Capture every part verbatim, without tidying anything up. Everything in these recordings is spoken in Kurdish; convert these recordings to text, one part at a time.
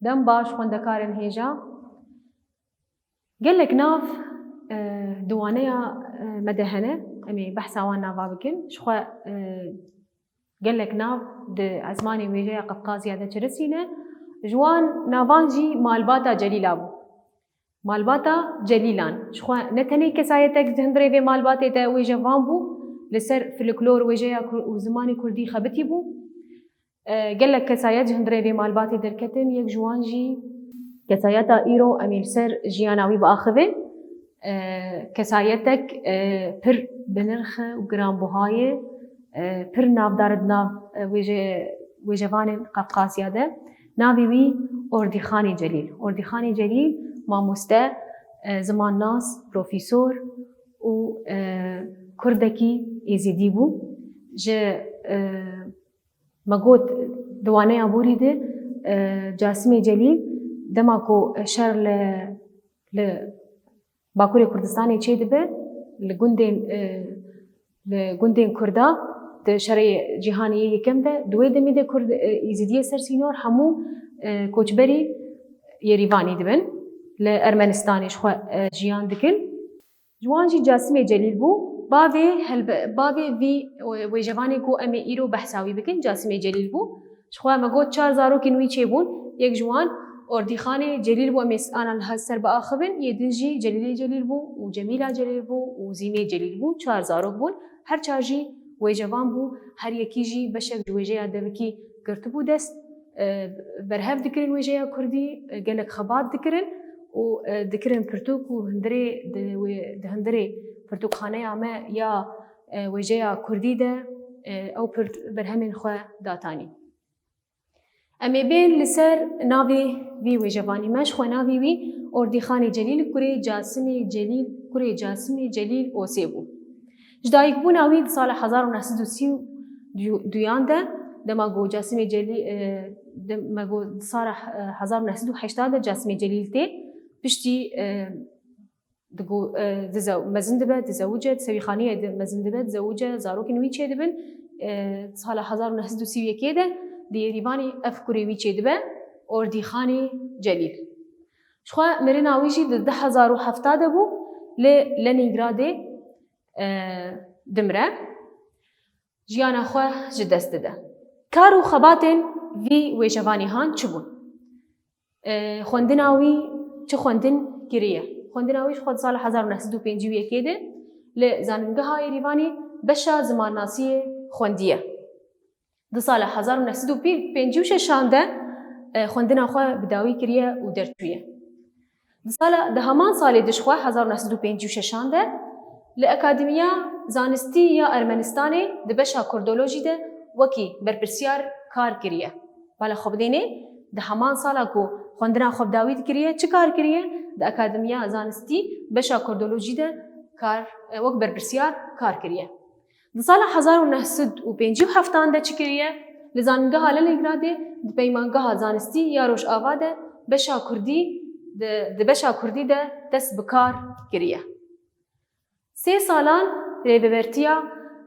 Dem baş xwendekarên hêja. Gelek nav, e, di waneya, e, me de hene, em ê behsa wan nava bikin. Ji xwe, e, gelek nav di ezmanê wêjeya Qefqaziya de çirisîne. Ji wan navan jî Malbata Celîla bû. Malbata Celîlan. Ji xwe ne tenê kesayetek di hundirê vê malbatê de wêjevan bû, li ser folklor, wêjeya Kur-, û zimanê kurdî xebitî bû. E, gelek kesayet ji hundirê vê malbatê derketin, yek ji wan jî kesayeta îro em ê li ser jiyana wî biaxivin. E, kesayetek, e, pir binirx e û giranbuha ye, e, pir navdar e di nav, e, wêje-, wêjevanên Qefqasiya de. Navê wî Ordîxanê Celîl. Ordîxanê Celîl mamoste, e, zimannas, profesor û, e, kurdekî êzidî bû. Ji, e, Me got, di waneya borî de, e, Casimê Celîl, dema ku şer li, li Bakurê Kurdistanê çêdibe, li gundên, e, li gundên Kurda, di şerê cîhanê yê yekem de, di wê demê de Kurd, e, Êzidiyê ser sînor hemû, e, koçberî Yerîvanî dibin, li Ermenistanê ji xwe, e, jiyan dikin. Ji wan jî Casimê Celîl bû. Bavê helbe-, bavê vî wêjevanê ku em ê îro behsa wî bikin, Casimê Celîl bû. Ji xwe me got çar zarokên wî çêbûn. Yek ji wan Ordîxanê Celîl bû, em ê ana li ser biaxivin. Yê din jî Celîlê Celîl bû û Cemîla Celîl bû û Zînê Celîl bû. Çar zarok bûn. Her çar jî wêjevan bû. Her yekî jî beşek ji wêjeya devikî girtibû dest. E, berhev dikirin wêjeya kurdî, e, gelek xebat dikirin û, e, dikirin pirtûk û hundirê di wê, di hundirê pirtûkxaneya me ya, e, wêjeya kurdî de, e, ew pirt-, berhemên xwe datanî. Em ê bên li ser navê vî wêjevanî. Me ji xwe navê wî Ordîxanê Celîl, kurê Casimê Celîl, kurê Casimê Celîl Osê bû. Ji dayikbûna wî di sala hezar û neh sed û sî û duyan de, dema ku Casimê Celî-, e, dema ku di sala, e, hezar û neh sed û heştê de Casimê Celîl tê, piştî, e, digo-, e, dizew-, mezin dibe, dizewice, di sewîxaniyê de mezin dibe, dizewice, zarokên wî çêdibin. E, sala hezar û neh sed û sî û yekê de di Yerîvanê ev kurê wî çêdibe, Ordîxanê Celîl. Ji xwe mirina wî jî di du hezar û heft de bû, li Lenîngradê, e, dimre. Jiyana xwe ji dest dide. Kar û xebatên vî wêjevanî han çi bûn? E, xwendina wî çi xwendin kiriye? Xwendina wî ji xwe di sala hezar û neh sed û pêncî û yekê de li Zanîngeha Yerîvanê beşa zimannasiyê xwendiye. Di sala hezar û neh sed û pêncî û şeşan de, e, xwendina xwe bi dawî kiriye û derçûye. Di sala, di heman salê de ji xwe hezar û neh sed û pêncî û şeşan de li Akademiya Zanistî ya Ermenistanê di beşa Kurdolojî de wekî berpirsiyar kar kiriye. Bala xwe bidênê, di heman sala ku xwendina xwe bi dawî dikiriye, çi kar kiriye? Di Akademiya Zanistî beşa Kurdolojî de kar, e, wek berpirsiyar kar kiriye. Di sala hezar û neh sed û pêncî û heft de çi kiriye? Li Zanîngeha Lenîngradê di Peymangeha Zanistî ya Rojava de beşa Kurdî, di, di beşa Kurdî de dest bi kar kiriye. Sê salan rêvebertiya,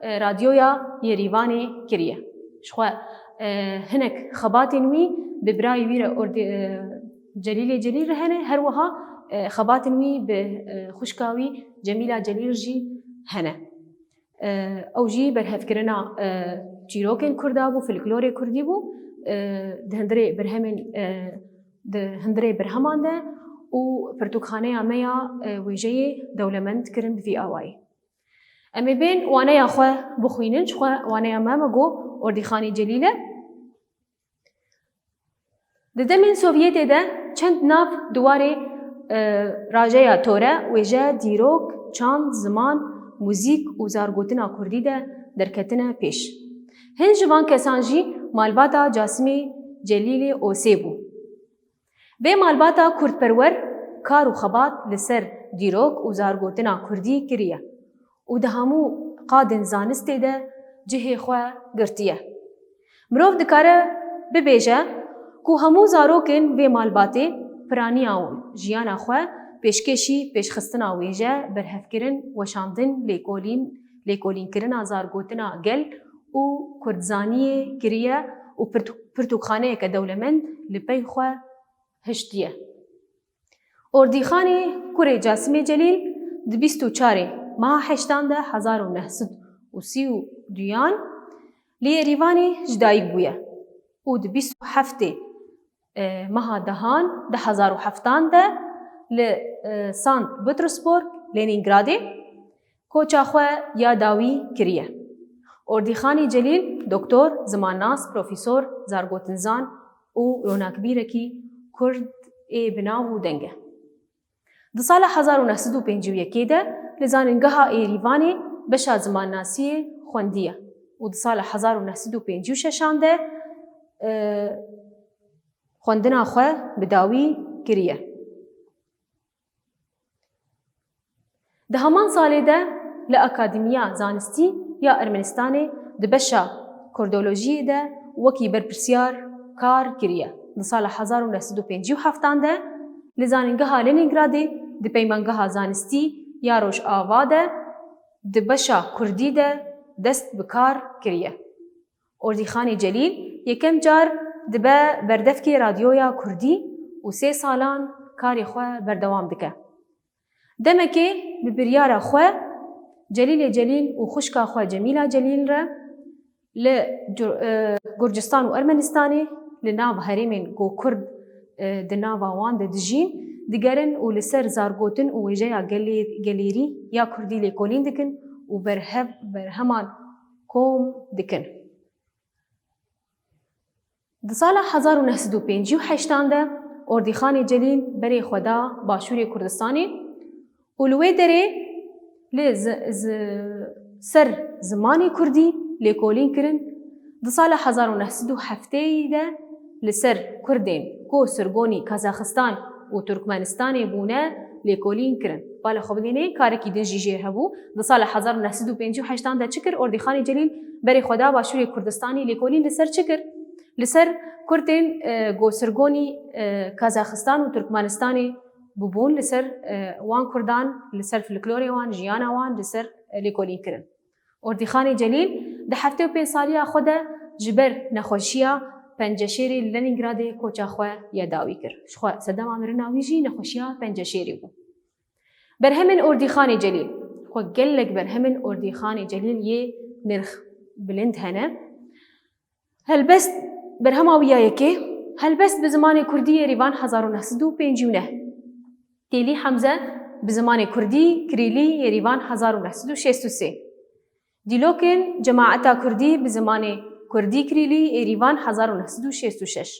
e, radyoya Yerîvanê kiriye. Ji xwe, e, hinek xebatên wî bi birayê wî re Ordî-, e, Celîlê Celîl re hene, her wiha, e, xebatên wî bi, e, xwişka wî Cemîla Celîl jî hene. E, ew jî berhevkirina, e, çîrokên Kurda bû, folklorê Kurdî bû, e, di hundirê berhemên, e, di hundirê berheman de û pirtûkxaneya me ya, e, wêjeyê dewlemend kirin bi vî awayî. Em ê bên waneya xwe bixwînin, ji xwe waneya me, me got Ordîxanê Celîl e. Di demên Sovyetê de çend nav di warê, e, rajeya tore, wêje, dîrok, çand, ziman, muzîk û zargotina kurdî de derketine pêş. Hin ji van kesan jî malbata Casimê Celîlê Osê bû. Vê malbata kurdperwer kar û xebat li ser dîrok û zargotina kurdî kiriye û di hemû qadên zanistê de cihê xwe girtiye. Mirov dikare bibêje ku hemû zarokên vê malbatê piraniya wan, jiyana xwe, pêşkêşî pêşxistina wêje, berhevkirin, weşandin, lêkolîn, lêkolînkirina zargotina gel û kurdzaniyê kiriye û pirtû-, pirtûkxaneyeke dewlemend li pey xwe hiştiye. Ordîxanê kurê Casimê Celîl di bîst û çarê meha heştan de hezar û neh sed û sî û duyan li Yerîvanê ji dayik bûye û di bîst û heftê, e, meha dehan di hezar û heftan de li, e, Sant Petersburg, Lenîngradê, koça xwe ya dawî kiriye. Ordîxanê Celîl doktor, zimannas, profesor, zargotinzan û ronakbîrekî kurd ê bi nav û deng e. Di sala hezar û neh sed û pêncî û yekê de li Zanîngeha Êrîvanê beşa zimannasiyê xwendiye û di sala hezar û neh sed û pêncî û şeşan de, e, xwendina xwe bi dawî kiriye. Di heman salê de li Akademiya Zanistî ya Ermenistanê di beşa Kurdolojiyê de wekî berpirsyar kar kiriye. Di sala hezar û neh sed û pêncî û heftan de li Zanîngeha Lenîngradê di Peymangeha Zanistî ya Rojava de di beşa Kurdî de dest bi kar kiriye. Ordîxanê Celîl yekem car dibe berdevkê radyoya Kurdî û sê salan karê xwe berdewam dike. Demekê bi biryara xwe Celîlê Celîl û xwişka xwe Cemîla Celîl re li Cu-, e, Gurcistan û Ermenistanê li nav herêmên ku Kurd, e, di nava wan de dijîn, digerin û li ser zargotin û wêjeya gelê-, gelêrî ya Kurdî lêkolîn dikin û berhev-, berheman kom dikin. Di sala hezar û neh sed û pêncî û heştan de Ordîxanê Celîl berê xwe da Başûrê Kurdistanê û li wê derê li zi-, zi-, ser zimanê Kurdî lêkolîn kirin. Di sala hezar û neh sed û heftê de li ser Kurdên ku sirgonî Kazaxistan û Turkmenistanê bûne lêkolîn kirin. Bala xwe bidînê, karekî din jî jê hebû. Di sala hezar û neh sed û pêncî û heştan de çi kir? Ordîxanê Celîl berê xwe da Başûrê Kurdistanê lêkolîn li ser çi kir? Li ser Kurdên, e, ku sirgonî, e, Kazaxistan û Turkmenistanê bûbûn, li ser, e, wan Kurdan, li ser folklorê wan, jiyana wan, li ser, e, lêkolîn kirin. Ordîxanê Celîl di heftê û pênc saliya xwe de ji ber nexweşiya penceşêrê li Lenîngradê koça xwe ya dawî kir. Ji xwe sedema mirina wî jî nexweşiya penceşêrê bû. Berhemên Ordîxanê Celîl. Xwe gelek berhemên Ordîxanê Celîl yê nirx bilind hene. Helbest, berhema wî ya yekê, Helbest bi zimanê Kurdî Yerîvan hezar û neh sed û pêncî û neh. Têlî Hemze bi zimanê Kurdî Krîlî Yerîvan hezar û neh sed û şêst û sê. Dîlokên Cemaeta Kurdî bi zimanê Kurdî Krîlî Êrîvan hezar û neh sed û şêst û şeş.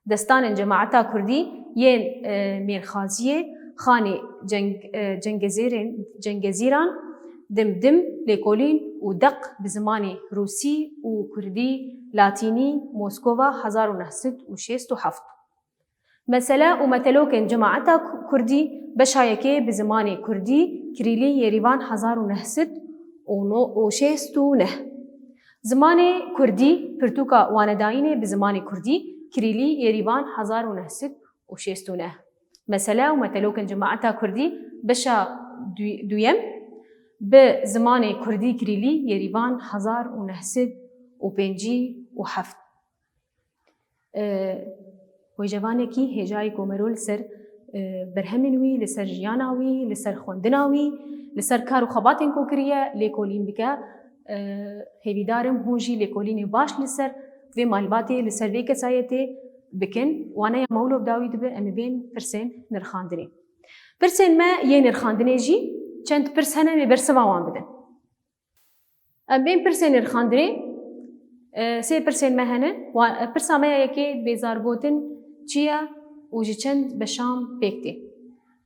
Destanên Cemaeta Kurdî yên, e, mêrxaziyê, Xanê Ceng-, e, Cengezêrên, Cengezîran, Dim Dim, Lêkolîn û Deq bi zimanê Rûsî û Kurdî, Latînî, Moskova, hezar û neh sed û şêst û heft. Mesele û metelokên Cemaeta Ku-, Kurdî, beşa yekê bi zimanê Kurdî, Krîlî, Yerîvan, hezar û neh sed û şêst û neh. Zimanê Kurdî, pirtûka wanedayînê bi zimanê Kurdî, Krîlî, Yerîvan, hezar û neh sed û şêst û neh. Mesele û metelokên Cemaeta Kurdî, beşa duy-, duyem, bi zimanê Kurdî, Krîlî, Yerîvan, hezar û neh sed û pêncî û heft. E, wêjevanekî hêjayî ku mero li ser, e, berhemên wî, li ser jiyana wî, li ser xwendina wî, li ser kar û xebatên ku kiriye lêkolîn bike. E, hêvîdar im hûn jî lêkolînê baş li ser vê malbatê, li ser vê kesayetê bikin. Waneya me wilo bi dawî dibe, em ê bên pirsên nirxandinê. Pirsên me yê nirxandinê jî çend pirs hene, em ê bersiva wan bidin. Em bên pirsên nirxandinê, e, sê pirsên me hene. Wa-, e, pirsa me ya yekê dibê zargotin çi ye û ji çend beşan pêk tê?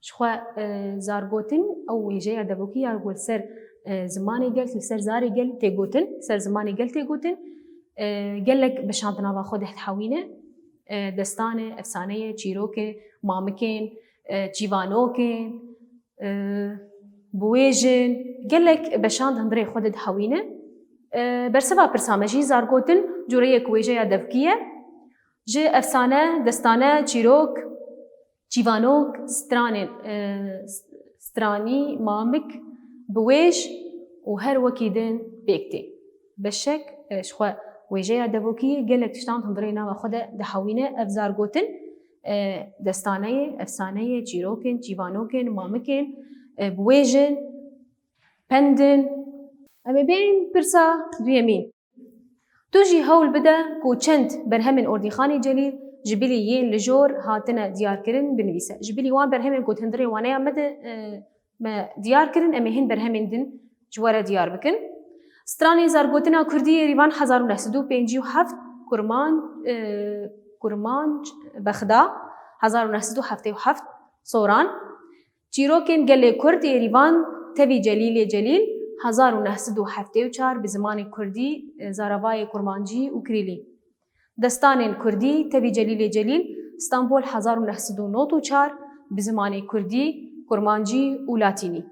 Jixwe, e, zargotin ew wêjeya devokî ya ku li ser, e, zimanê gel, li ser zarê gel tê gotin, li ser zimanê gel tê gotin, e, gelek beşan di nava xwe de dihewîne. E, destan e, efsane ye, çîrok e, mamikên, e, çîvanokên, e, biwêjin, gelek beşan di hundirê xwe de dihewîne. E, bersiva pirsa me jî zargotin cureyek wêjeya devkî ye. Ji efsane, destane, çîrok, çîvanok, stranên, e, stranî, mamik, biwêj û her wekî din pêk tê. Beşek, e, jixwe wêjeya devokî ye, gelek tiştan di hundirê nava xwe de dihewîne. Ev zargotin, e, destaneyê, efsaneyê, çîrokên, çîvanokên, mamikên, e, biwêjin, pendin. Em ê bên pirsa duyemîn. Tu jî hewl bide ku çend berhemên Ordîxanê Celîl ji bilî yên li jor hatine diyarkirin binivîse. Ji bilî wan berhemên ku di hundirê waneya me de, e, me diyar kirin, em ê hin berhemên din ji we re diyar bikin. Stranên zargotina kurdî Êrîvan hezar û neh sed û pêncî û heft, Kurman, e, Kurmanc Bexda hezar û neh sed û heftê û heft, Soran. Çîrokên gelê Kurd Êrîvan Tevî Celîlê Celîl hezar û neh sed û heftê û çar bi zimanê kurdî, e, zaravayê kurmancî û kirîlî. Destanên kurdî Tevî Celîlê Celîl, Stenbol hezar û neh sed û nod û çar, bi zimanê kurdî, kurmancî û latînî.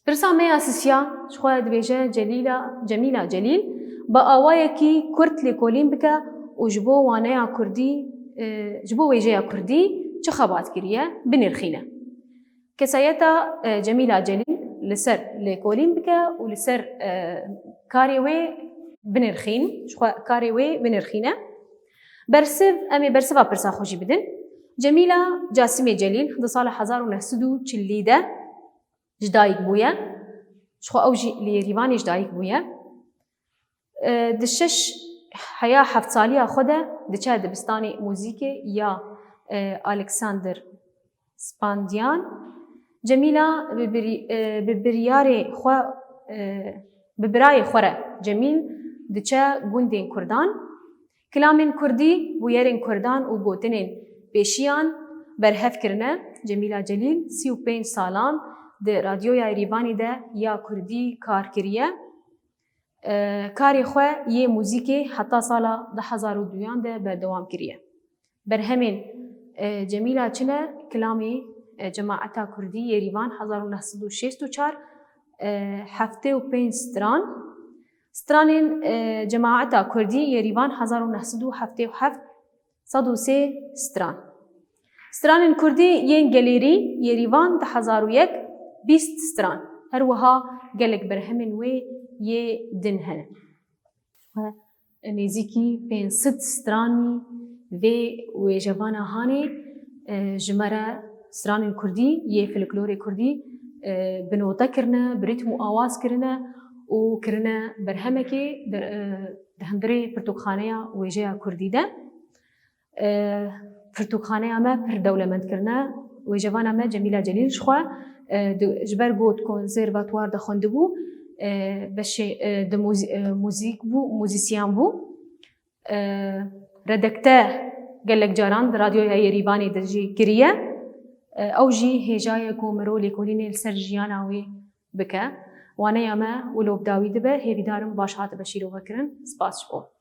Pirsa me ya sisiya, ji xwe dibêje Celîla, Cemîla Celîl, bi awayekî kurt lêkolîn bike û ji bo waneya kurdî, e, ji bo wêjeya kurdî çi xebat kiriye, binirxîne. Kesayeta, e, Cemîla Celîl li ser lêkolîn bike û li ser, e, karê wê binirxîn, ji xwe karê wê binirxîne. Bersiv, em ê bersiva pirsa xwe jî bidin. Cemîla Casimê Celîl di sala hezar û neh sed û çilî de ji dayik bûye. Ji xwe ew jî li Yêrîvanê ji dayik bûye. E, di şeş heya heft saliya xwe de diçe dibistanê muzîkê ya, e, Alexander Spandian. Cemîla bi birî-, e, bi biryarê xwe, e, bi birayê xwe re Cemîl diçe gundên kurdan. Kilamên kurdî, bûyerên kurdan û gotinên pêşiyan berhev kirine. Cemîla Celîl sî û pênc salan di Radyoya Êrîvanê de ya kurdî kar kiriye. E, karê xwe yê muzîkê heta sala du hezar û duyan de berdewam kiriye. Berhemên, e, Cemîla çi ne? Kilamê, e, Cemaeta Kurdî Yêrîvan hezar û neh sed û şêst û çar, e, heftê û pênc stran. Stranên, e, Cemaeta Kurdî Yêrîvan hezar û neh sed û heftê û heft, sed û sê stran. Stranên kurdî yên gelêrî Yêrîvan du hezar û yek, bîst stran. Her wiha gelek berhemên wê yê din hene. Nêzîkî pênc sed stranî vê wêjevana hanê, e, ji me re stranên kurdî yê folklorê kurdî, e, bi note kirine, bi rîtm û awaz kirine û kirine berhemekê di, e, di hundirê pirtûkxaneya wêjeya kurdî de. E, pirtûkxaneya me pir dewlemend kirine. Wêjevana me Cemîla Celîl ji xwe, e, di, ji ber ku di konservatuwar de xwendibû, e, beşê, e, di muzî-, e, muzîk bû, muzîsyen bû. E, redakte gelek caran di Radyoya Yêrîvanê de jî kiriye. E, ew jî hêja ye ku miro lêkolînê li ser jiyana wê bike. Waneya me wilo bi dawî dibe, hêvîdar im baş hatibe şîrovekirin. Spas ji bo.